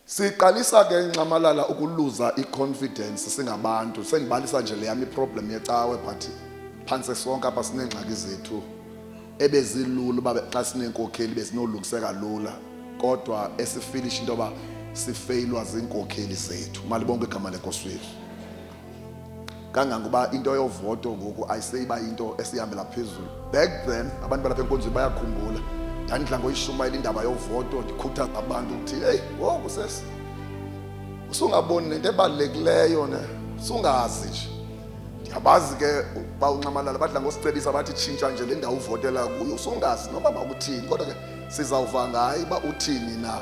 Siqalisa ke, Nxamalala, ukuluza i-confidence singabantu. Sendibalisa nje le yam iproblem yecawe, but phantse sonke apha sineengxaki zethu ebezilula uba xa sineenkokheli bezinolungiseka lula, kodwa esifeelisha into yoba sifeyilwa ziinkokheli zethu. Malibonke igama lenkosi yethu. Kangangoba into yovoto ngoku ayiseyiba into esihambela phezulu. Back then, abantu balapha enkonzweni bayakhumbula, ndandidla ngoyishumayela indaba yovoto, ndikhuthaza abantu ukuthi, "Heyi, ngoku sesi usungaboni nento ebalulekileyo ne, sungazi nje." Ndiyabazi ke uba uNxamalala badla ngosicebisa, bathi, "Tshintsha nje le ndawo uvotela kuyo, usungazi noba makuthini." Kodwa ke sizawuva ngaye uba uthini na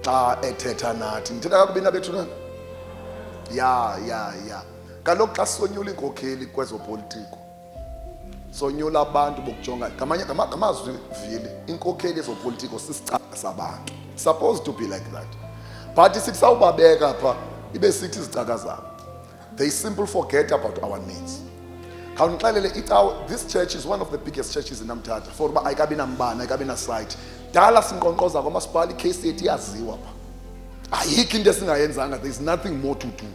xa ethetha nathi. Ndithetha kakubi nabethu na? Ya, kaloku xa sonyula iinkokheli kwezopolitiko, sonyula abantu bokujonga ngamanye ngamazwi vili. Inkokheli yezopolitiko sisicaka sabantu, supposed to be like that, but sithi sawubabeka pha, ibe sithi izicaka zabo. They simple forget about our needs. Khawundixelele, icawe, this church is one of the biggest churches in Namthatha, for uba ayikabi nambane, ayikabi nasite. Dala sinkqonkqoza kwamasipala, ikheyisi yethu iyaziwa pha. Ayikho into esingayenzanga, there is nothing more to do.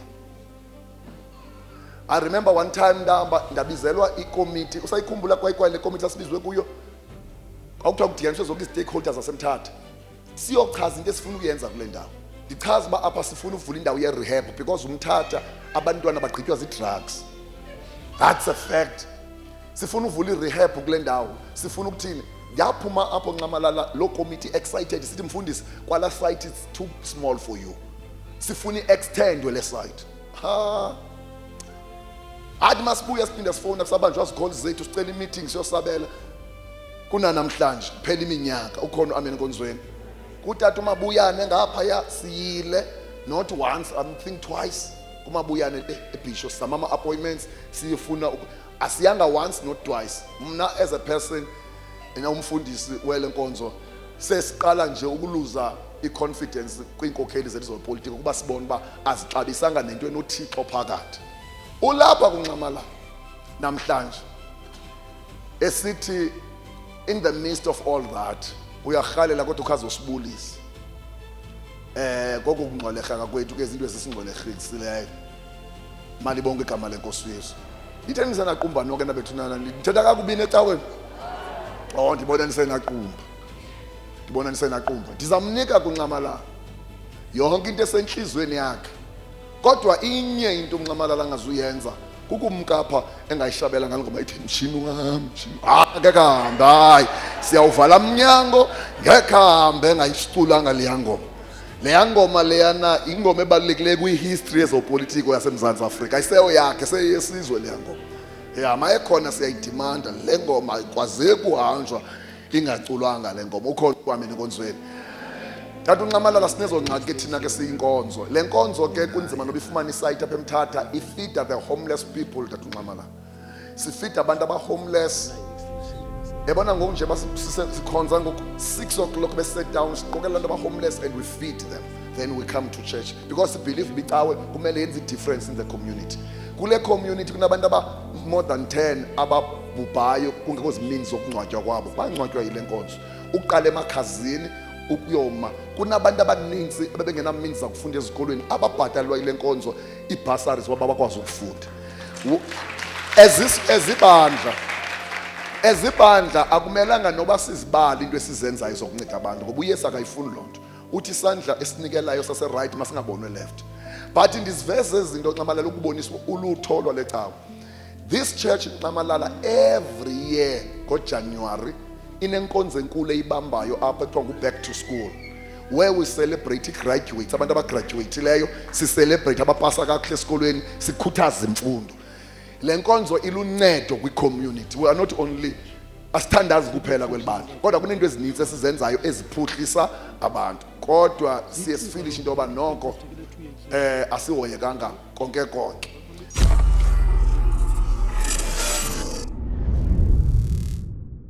I remember one time ndahamba, ndabizelwa ikomiti. Usayikhumbula kwayikwale le komiti sasibizwe kuyo? Kwakuthiwa kudityaniswe zonke ii-stakeholders zaseMthatha, siyochaza into esifuna ukuyenza kule ndawo. Ndichaza uba apha sifuna uvula indawo ye-rehab because uMthatha abantwana bagqitywa zii-drugs, that's a fact. Sifuna uvula i-rehab kule ndawo, sifuna ukuthini. Yaphuma apho, Nxamalala, loo komiti excited, sithi, "Mfundisi, kwala site it's too small for you, sifuna i-extendwe le site." Ha, athi masibuye siphinde sifowuna, kusabanjwa zikoli zethu, sicela i-meeting siyosabela. Kunanamhlanje kuphela iminyaka. Ukhona amen enkonzweni kutata uMabuyane ngaphaya? Siyile not once, I think twice, kuMabuyane eBhisho, sizama ama-appointments, siyefuna asiyanga once, not twice. Mna as a person ena umfundisi wele nkonzo, sesiqala nje ukuluza i-confidence kwiinkokheli zethu zopolitiko, kuba sibone uba azixabisanga nento enoThixo phakathi. Ulapha kuNxamalala namhlanje esithi in the midst of all that uyarhalela, kodwa ukhazosibulisa kokungxolerha kwethu ke, izinto esisingxolerhisileyo. Malibonke igama lenkosi Yesu. Nithe nisenaqumba nonke nabethunana? Ndithetha kakubi necaweni? Oh, ndibona nisenaqumba, ndibona nisenaqumba. Ndizamnika kuNxamalala yonke into esentliziyweni yakhe, kodwa inye into uNxamalala angazuyenza, kukumka apha engayishabela ngale ngoma ithi "Mshini wam, mshini." Ah, ngeke ahambe. Hayi, siyawuvala mnyango, ngeke ahambe engayiculanga leya ngoma. Leya ngoma leyana ingoma ebalulekileyo kwihistory yezopolitiko yaseMzantsi Afrika. Ayiseyo yakhe, seyesizwe leya ngoma. Ya, mayekhona siyayidimanda le ngoma, ayikwazeki kuhanjwa ingaculwanga le ngoma. Ukhona kwami enkonzweni tata uNxamalala? Sinezo ngxaki ke thina ke siyinkonzo. Le nkonzo ke kunzima noba ifumane isite apha eMthatha. Ifeeda the homeless people, tata uNxamalala. Sifeeda abantu aba-homeless. Yabona ngoku nje sikhonza ngoku 6 o'clock, bese-down, siqokelela abantu aba-homeless and we feed them, then we come to church because sibelieve uba icawe kumele yenze i-difference in the community. Kule community kunabantu aba more than 10 ababhubhayo kungekho zimeans zokungcwatywa kwabo, bangcwatywa yile nkonzo. Ukuqala emakhazini ukuyoma, kunabantu abaninzi abebengenameans zakufunda ezikolweni ababhatalelwa yile nkonzo ii-bursaries uba bakwazi ukufunda. Ezibandla akumelanga noba sizibale into esizenzayo zokunceda abantu, ngoba uYesu akayifuni loo nto. Uthi isandla esinikelayo sase-right masingabonwe left. But ndiziveze ezi zinto, Nxamalala, ukubonisa ulutho lwale cawa. This church, Nxamalala, every year ngoJanuary inenkonzo enkulu eyibambayo apha ekuthiwa ngu-back to school, where we celebrate i-graduates, abantu abagraduatileyo, sicelebrate abapasa kakuhle esikolweni, sikhuthaza imfundo. Le nkonzo iluncedo kwi-community. We are not only, asithandazi kuphela kweli bandla, kodwa kuneento ezininzi esizenzayo eziphuhlisa abantu. Kodwa siye sifeelishe into yoba noko asihoyekanga konke konke.